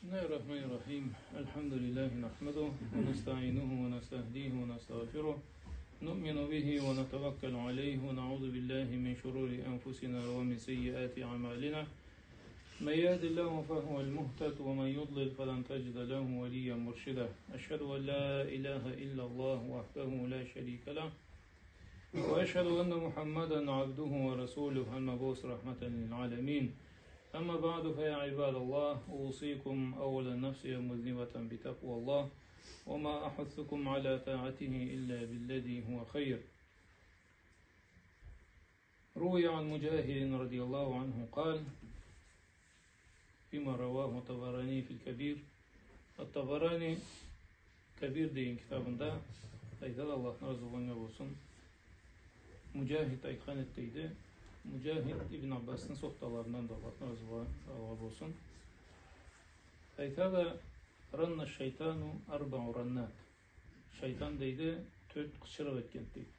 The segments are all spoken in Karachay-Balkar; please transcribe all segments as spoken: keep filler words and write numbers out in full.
بسم الله الرحمن الرحيم. الحمد لله نحمده ونستعينه ونستهديه ونستغفره. نؤمن به ونتوكل عليه ونعوذ بالله من شرور أنفسنا ومن سيئات أعمالنا. من يهد الله فهو المهتد ومن يضلل فلن تجد له وليا مرشدا. أشهد أن لا إله إلا الله وحده لا شريك له. وأشهد أن محمدا عبده ورسوله المبعوث رحمة للعالمين. أما بعد، فيا عباد الله، أوصيكم أولا نفسي مذنبة بتقوى الله، وما أحثكم على طاعته إلا بالذي هو خير. روي عن مجاهد رضي الله عنه قال، فيما رواه الطبراني في الكبير. Ат-Табарани Кабир деген китабында айтады, Аллахны разылыгъы анга болсун. Муджахид айтхан эди, дейди. Муджахид Ибн Аббасны сохталарындан да, Аллахны разылыгъы анга болсун. Айтады, رن الشيطان أربع رنات. Шайтан, дейди, тёрт къычырыкъ этген, дейди.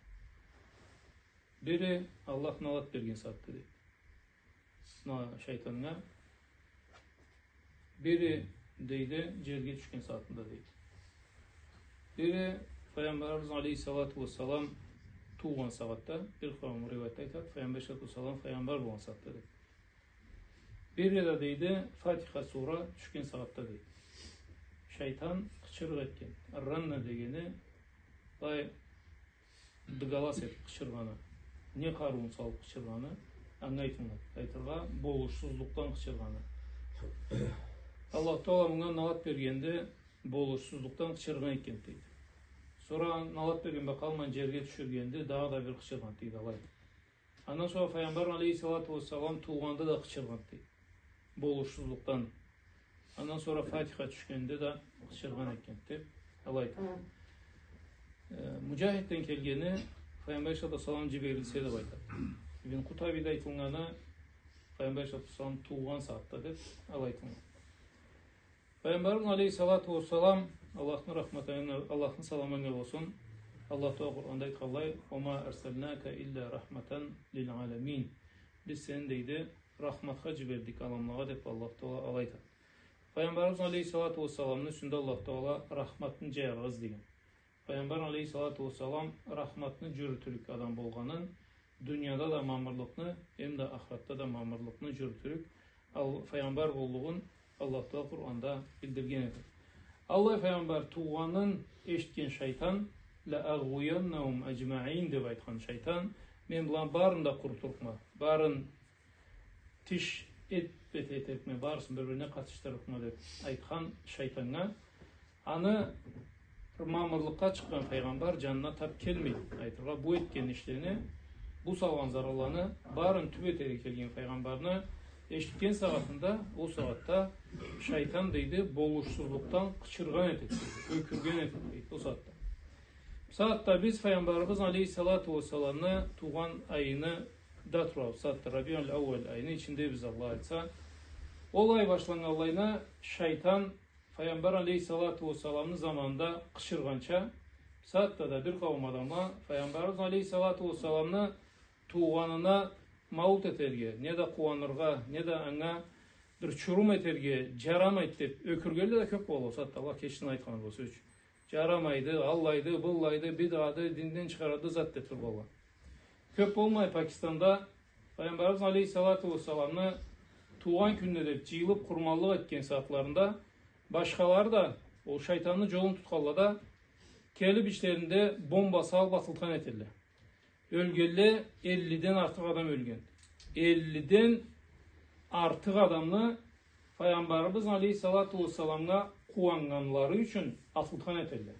Бири Аллах налат берген сагъатда, дейди. Ма шайтаннга. Бири, дейди, джерге тюшген сагъатында, дейди. Бири Файгъамбарыбыз алейхиссалату уассалам туугъан сагъатда, бир къауум риваятда айтады, Файгъамбар алейхиссалату уассалам файгъамбар болгъан сагъатда, дейди. Бири да, дейди, Фатиха сура тюшген сагъатда, дейди. Шайтан къычырыкъ этген. Ранна дегени, былай, дыгалас этип къычыргъаны, не къарыуун салып къычыргъаны, анга айтылады. Айтыргъа, болушсузлукъдан къычыргъаны. Аллах Тагъала мынга налат бергенде, болушсузлукъдан къычыргъан экен, дейди. Сора налат берген бла къалмай джерге тюшюргенде, дагъыда бир къычыргъан, дейди, алай. Андан сора Файгъамбар алейхиссалату уассалам туугъанда да къычыргъан, дейди. Болушсузлукъдан. Андан сора Фатиха тюшгенде да къычыргъан экен, деп, алай айтады. Э, Муджахидден келгени, Файгъамбар алейхиссалату уассалам джиберилсе, деп айтады. Ибн Къутайбада айтылгъаны, Файгъамбар алейхиссалату уассалам туугъан сагъатда, деп, алай айтылгъан. Файгъамбарыбыз алейхиссалату уассалам, Аллахны рахматы, Аллахны саламы анга болсун, Аллах Тагъала Къуранда айтханлай, وما أرسلناك إلا رحمة للعالمين. Биз сени, дейди, рахматха джибердик аламлагъа, деп Аллах Тагъала алай айтады. Файгъамбарыбыз алейхиссалату уассаламны юсюнде Аллах Тагъала рахматын джаяргъа излеген. Файгъамбар алейхиссалату уассалам рахматны джюрютюрюк адам болгъанын, дунияда да мамырлыкъны, эм да ахыратда да мамырлыкъны джюрютюрюк, ал, файгъамбар боллугъун Аллах Тагъала Къуранда билдирген эди. Аллай файгъамбар туугъанын эшитген шайтан, لأغوينهم أجمعين, деп айтхан шайтан, мен буланы барын да къурутурукъма, барын тиш эт бла этерикме, барысын бир-бирине къатышдырырыкъма, деп айтхан шайтаннга, аны бир мамырлыкъгъа чыкъгъан файгъамбар джанына тап келмейди. Айтыргъа, бу этген ишлени, бу салгъан заралланы барын тюб этерге келген файгъамбарны эшитген сагъатында, ол сагъатда шайтан, дейди, болушсузлукъдан къычыргъан этеди, ёкюрген этеди, дейди, ол сагъатда. Бусагъатда биз Файгъамбарыбыз алейхиссалату уассаламны туугъан айыны да турабыз. Бусагъатда Рабиуль-Аууаль айыны ичиндебиз, Аллах айтса. Ол ай башланнганлайына шайтан Файгъамбар алейхиссалату уассаламны заманында къычыргъанча, бусагъатда да бир къауум адамла Файгъамбарыбыз алейхиссалату уассаламны туугъанына маулут этерге, не да къууаныргъа, не да анга бир чурум этерге джарамайды деп ёкюргенле да кёб болур. Бусагъатда Аллах кечсин айтханы болса ючюн. Джарамайды, аллайды, быллайды, бидъады, динден чыгъарады зат деп тургъанла. Кёб болмай Пакистанда Файгъамбарыбыз алейхиссалату уассаламны туугъан кюнюне деп джыйылыб къурманлыкъ этген сагъатларында башхалары да, ол шайтанны джолун тутханла да, келиб ичлеринде бомба салыб атылтхан этелле. Ёлгенле, эллиден артыкъ адам ёлген. Эллиден артыкъ адамны Файгъамбарыбыз алейхиссалату уассаламгъа къууаннганлары ючюн атылтхан этелле.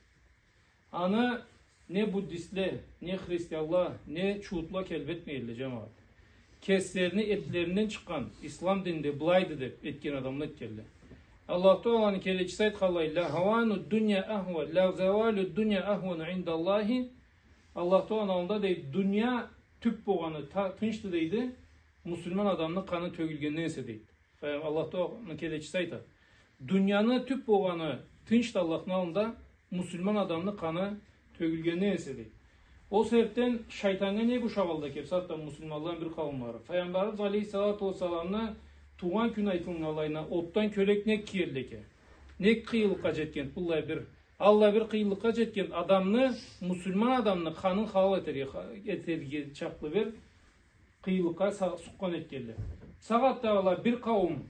Аны не буддистле, не христианла, не чуутла келиб этмегенле, джамагъат. Кеслерини этлеринден чыкъгъан, ислам динде былайды деб этген адамла этгенле. Аллах Тааланы келечиси айтханлай, لهوان الدنيا أهون، لزوال الدنيا أهون عند الله. Аллах Тааланы аллында, дейди, дуния тюб болгъаны та-, тынчды, дейди, муслиман адамны къаны тёгюлгенден эсе, дейди. Фа-, Аллах Тааланы келечиси айта. Дунияны тюб болгъаны тынчды Аллахны аллында муслиман адамны къаны тёгюлгенден эсе, дейди. Ол себебден шайтаннга не бушагъанла экен бусагъатда муслиманланы бир къауумлары? Файгъамбарыбыз алейхиссалату уассаламны туугъан кюню айтылгъанлайына отдан кёлек не киелле экен? Не къыйынлыкъгъа джетген, быллай бир, аллай бир къыйынлыкъгъа джетген адамны, муслиман адамны къанын халал этерге, этерге чакълы бир къыйынлыкъгъа са-, сукъгъан этгенле. Сагъатда ала бир къауум,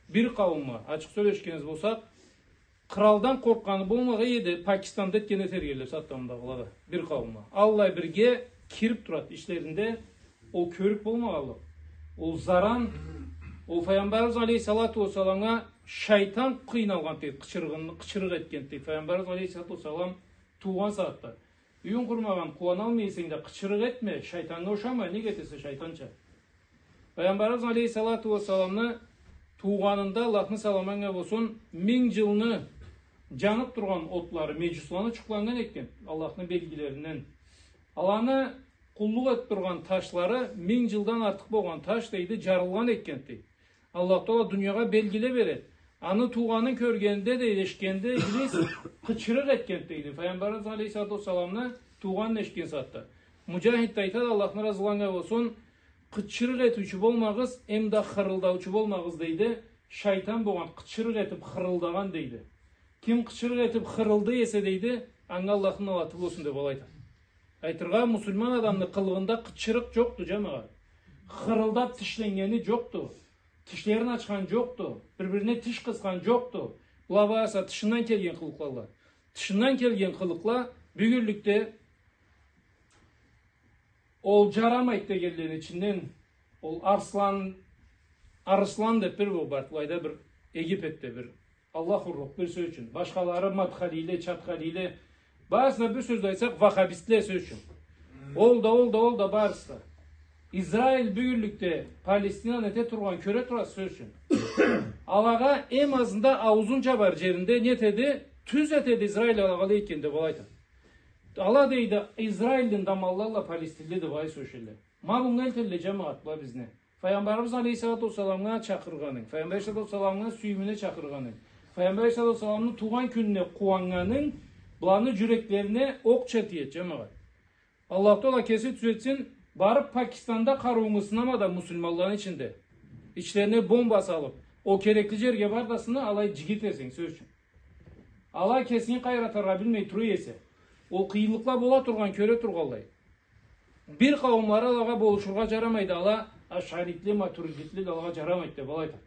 бир къауумла, ачыкъ сёлешгенибиз болсакъ, къралдан къоркъгъаны болмагъан эди, Пакистанда этген этер эдиле сагъатда мындагъыла да, бир къауумла. Аллай бирге кирип турады ичлеринде ол кёрюк болмагъанлыкъ, ол заран, ол Файгъамбарыбыз алейхиссалату уассаламгъа шайтан къыйналгъан дейди, къычырыгъын-, къычырыкъ этген дейди. Файгъамбарыбыз алейхиссалату уассалам туугъан сагъатда. Юйюн къурмагъан, къууаналмай эсенг да, къычырыкъ этме, шайтаннга ушама, нек этесе шайтанча? Файгъамбарыбыз алейхиссалату уассаламны туугъанында, Аллахны саламы анга болсун, минг джылны джанып тургъан отлары, меджусланы, джукъланнган этген, Аллахны белгилеринден. Аланы къуллукъ этип тургъан ташлары, минг джылдан артыкъ болгъан таш, дейди, джарылгъан этген, дейди. Аллах Таала дуниягъа белгиле береди. Аны туугъанын кёргенде да, эшитгенде, иблис къычырыкъ этген, дейди. Файгъамбарыбыз алейхиссалату уассаламны туугъанын эшитген сагъатда. Муджахид да айтады, Аллахны разылыгъы анга болсун, къычырыкъ этиучю болмагъыз, эм да хырылдаучу болмагъыз, дейди. Шайтан болгъан, къычырыкъ этип хырылдагъан, дейди. Ким къычырыкъ этип хырылдый эсе, дейди, анга Аллахны налаты болсун, деп алай айтады. Айтыргъа, муслиман адамны къылыгъында къычырыкъ джокъду, джамагъат. Хырылдап тишленнгени джокъду. Тишлерин ачхан джокъду. Бир-бирине тиш къысхан джокъду. Была барысы тышындан келген къылыкъладыла. Тышындан келген къылыкъла бюгюнлюкде ол джарамайды дегенлени ичинден, ол арслан, арыслан деп бир бу бар, былайда бир Египетде бир Аллах урлукъ, бир сёз ючюн. Башхалары мадхалиле, чадхалиле. Барысына бир сёзде айтсакъ, ваххабистле, сёз ючюн. Ол да, ол да, ол да барысы да. Израиль бюгюнлюкде Палестинаны эте тургъан, кёре турасыз, сёз ючюн. Алагъа эм азында аузун джабар джеринде не этеди? Тюз этеди Израиль алагъа алай этгенде, былай айтады. Ала, дейди, Израильден да аманлыла палестинле деп алай сёлешелле. Ма мынга элтелле, джамагъат, была бизни. Файгъамбарыбыз алейхиссалату уассаламгъа чакъыргъанынг, Файгъамбар алейхиссалату уассаламны сюйюмюне чакъыргъанынг, Файгъамбар алейхиссалату уассаламны туугъан кюнюне къууаннганынг, буланы джюреклерине окъча тиеди, джамагъат. Аллах Таала кеси тюзетсин, барып Пакистанда къарыунгу сынама да муслиманланы ичинде. Ичлерине бомба салып, ол керекли джерге бар да сына, алай джигит эсенг, сёз ючюн. Ала кесин къайратыргъа билмей тура эсе, ол къыйынлыкъла бола тургъан, кёре тургъанлай. Бир къауумлары алагъа болушургъа джарамайды, ала ашаритле, матуридитле да алагъа джарамайды деп алай айтады.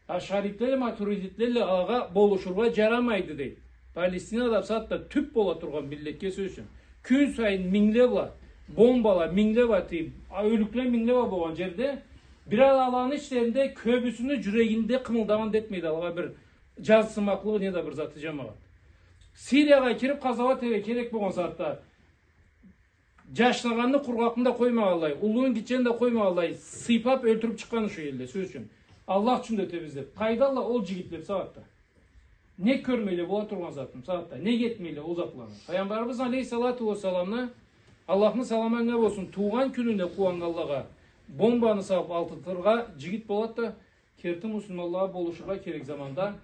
Ашаритле, матуридитле алагъа болушургъа джарамайды, дейди. Палестинада бусагъатда тюп бола тургъан миллетге, сёз ючюн. Кюн сайын мингле бла бомбала, мингле бла тип, а, ёлюкле мингле бла болгъан джерде, бир аланы ичлеринде кёбюсюню джюрегинде къымылдагъан да этмейди алагъа бир джазыкъсынмакълыгъы, не да бир заты, джамагъат. Сириягъа кирип къазауат этерге керек болгъан сагъатда, джашнагъанны, къургъакъны да къоймагъанлай, уллуну, гитчени да къоймагъанлай, сыйпап ёлтюрюп чыкъгъан ушо элле, сёз ючюн. Аллах ючюн да этебиз деп. Къайдалла ол джигитле бусагъатда? Нек кёрмейле бола тургъан затны бусагъатда? Нек этмейле ол затланы? Файгъамбарыбыз алейхиссалату уассаламны, Аллахны саламы анга болсун, туугъан кюнюне къууаннганлагъа бомбаны салып атдыртыргъа джигит болады да, керти муслиманлагъа болушургъа керек заманда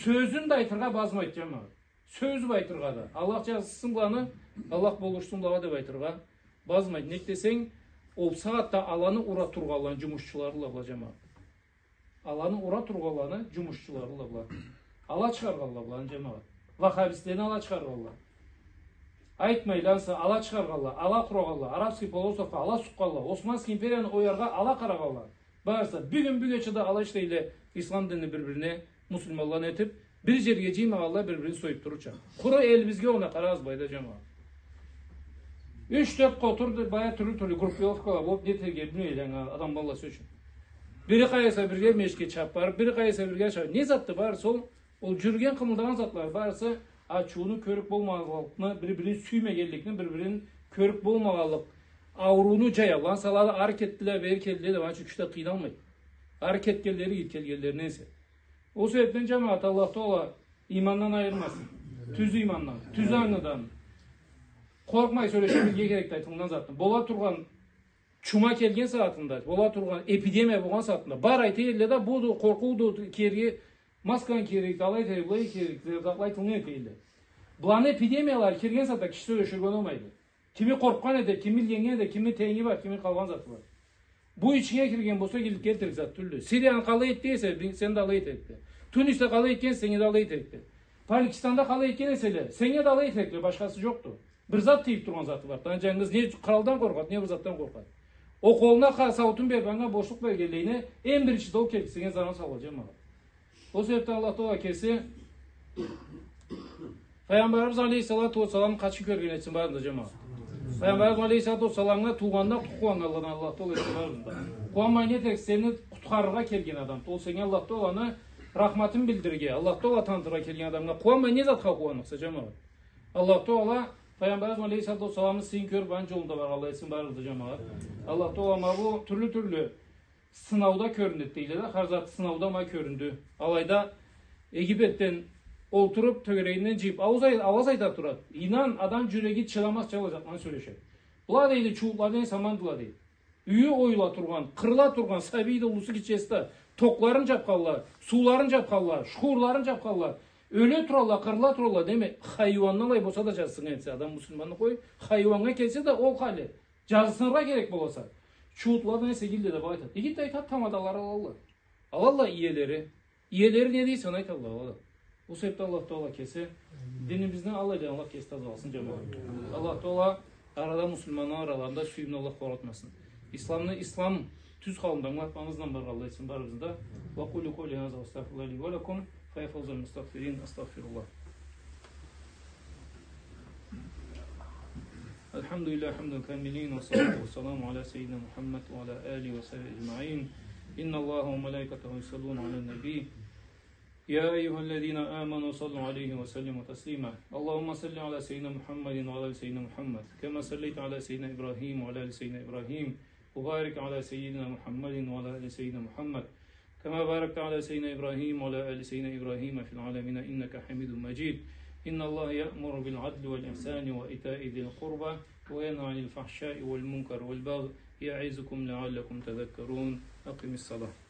сёзюн да айтыргъа базмайды, джамагъат. Сёз бла айтыргъа да. Аллах джазыкъсынсын буланы, Аллах болушсун булагъа деп айтыргъа базмайды. Нек десенг, ол сагъатда аланы ура тургъанланы джумушчуларыла была, джамагъат. Аланы ура тургъанланы джумушчуларыла была. Ала чыгъаргъанла буланы, джамагъат. Ваххабистлени ала чыгъаргъанла. Айтмайла ансы, ала чыгъаргъанла, ала къурагъанла, Арабский полуостровха ала сукъгъанла, Османский империяны ояргъа ала къарагъанла. Барысы да, бюгюн, бюгече да ала ишлейле, ислам динни бир-бирине, муслиманланы этип, бир джерге джыймагъанла, бир-бирин союп турурча. Къуру элибизге огъуна къарагъыз, былайда, джамагъат. Юч-тёрт къотур да, бая тюрлю-тюрлю группировкала болуп, не этерге билмейле, анга адам баласы ючюн. Бири къайсы бирге мешитге чабып барып, бири къайсы бирге чабып. Не затды барысы ол? Ол джюрюген, къымылдагъан затлары барысы ачыуну, кёрюк болмагъанлыкъны, бир-бирин сюймегенликни, бир-бирин кёрюк болмагъанлыкъ аурууну джаялгъан салады, ары кетдиле, бери келдиле деп, аны ючюн киши да къыйналмайды. Ары кетгенлери, келгенлеринден эсе. Ол себепден, джамагъат, Аллах Таала имандан айырмасын. Тюз имандан, тюз ангыдан. Къоркъмай сёлеше билирге керекди айтылгъан затны. Бола тургъан чума келген сагъатында, бола тургъан эпидемия болгъан сагъатында. Бар айта элле да, буду, къоркъууду, киерге, масканы киерикди, алай этерикди, былай этерикди, деп айтылгъан эте элле. Буланы эпидемиялары кирген сагъатда киши сёлеширге болмайды. Кими къоркъгъан эте, кими илгеннген эте, кими тенги бар, кими къалгъан заты бар. Бу ичинге кирген болса, кел-, келтирик зат тюлдю. Сирияны къалай этди эсе, би-, сен да алай этерикди. Тунисде къалай этген, сеннге да алай этерикле. Пакистанда къалай этген эселе, сеннге да алай этерикле, башхасы джокъду. Бир зат тийиб тургъан заты бар. Аны джангыз не къралдан къоркъады, не бир затдан къоркъады. Ол къолуна ха-, сауутун бериб, анга бошлукъ бергенлейине, эм биринчи да ол келтирген заран салгъан, джамагъат. Ол себебден Аллах Таала кеси Пайгъамбарыбыз алейхиссалату уассалам къачан кёрген этсин барыбызны да, джамагъат? Пайгъамбарыбыз алейхиссалату уассаламгъа туугъанда къууаннганладан Аллах Таала этсин барыбызны да. Къууанмай не этериксе, сени къутхарыргъа келген адамды. Ол сеннге Аллах Тааланы рахматын билдирирге, Аллах Таала танытыргъа келген адамгъа къууанмай не затха къууанныкъса, джамагъат? Аллах Таала Пайгъамбарыбыз алейхиссалату уассаламны сыйын кёрюб, аны джолунда баргъанлай этсин барыбызны да, джамагъат. Аллах Таала ма бу тюрлю-тюрлю сынауда кёрюнеди, дейле да, хар зат сынауда ма кёрюндю. Алайда Египетден олтуруб, тёгерегинден джыйыб, ауаз ай-, ауаз айта турады. Ийнан, адам джюреги чыдамаз, чалажакъланы сёлешеди. Была, дейди, чууутлардан эсе амандыла, дейди. Юйю оюла тургъан, къырыла тургъан, сабийи да, уллусу, гитчеси да, токъларын джабханла, сууларын джабханла, шхуурларын джабханла, ёле туралла, къырыла туралла, деме, хайыуанны алай болса да джазысын этсе, адам муслиманны къой, хайыуаннга келсе да ол хали. Джазысыныргъа керек боласа. Чууутлардан эсе игилди деб айтады. Игилди да айтады, тамадалары алалла. Алалла иелери. Иелери не дейсе, аны айталла, алалла. Бу себебден Аллах Таала кеси динибизни алайдан Аллах кеси тазаласын, джамагъат. Аллах Таала арада муслиманланы араларында сюйюмню Аллах къоратмасын. Исламны ислам тюз халында ангылатмагъыбыздан баргъанлай этсин барыбызны да. وأقول قولي هذا وأستغفر الله لي ولكم فيا فوز المستغفرين. أستغفر الله. الحمد لله حمد الكاملين، والصلاة والسلام على سيدنا محمد وعلى آله وصحبه أجمعين. إن الله وملائكته يصلون على النبي. يا أيها الذين آمنوا صلوا عليه وسلموا تسليما. اللهم صل على سيدنا محمد وعلى آل سيدنا محمد، كما صليت على سيدنا إبراهيم وعلى آل سيدنا إبراهيم، وبارك على سيدنا محمد وعلى آل سيدنا محمد، كما باركت على سيدنا إبراهيم وعلى آل سيدنا إبراهيم في العالمين إنك حميد مجيد. إن الله يأمر بالعدل والإحسان وإيتاء ذي القربى وينهى عن الفحشاء والمنكر والبغي يعظكم لعلكم تذكرون. أقم الصلاة.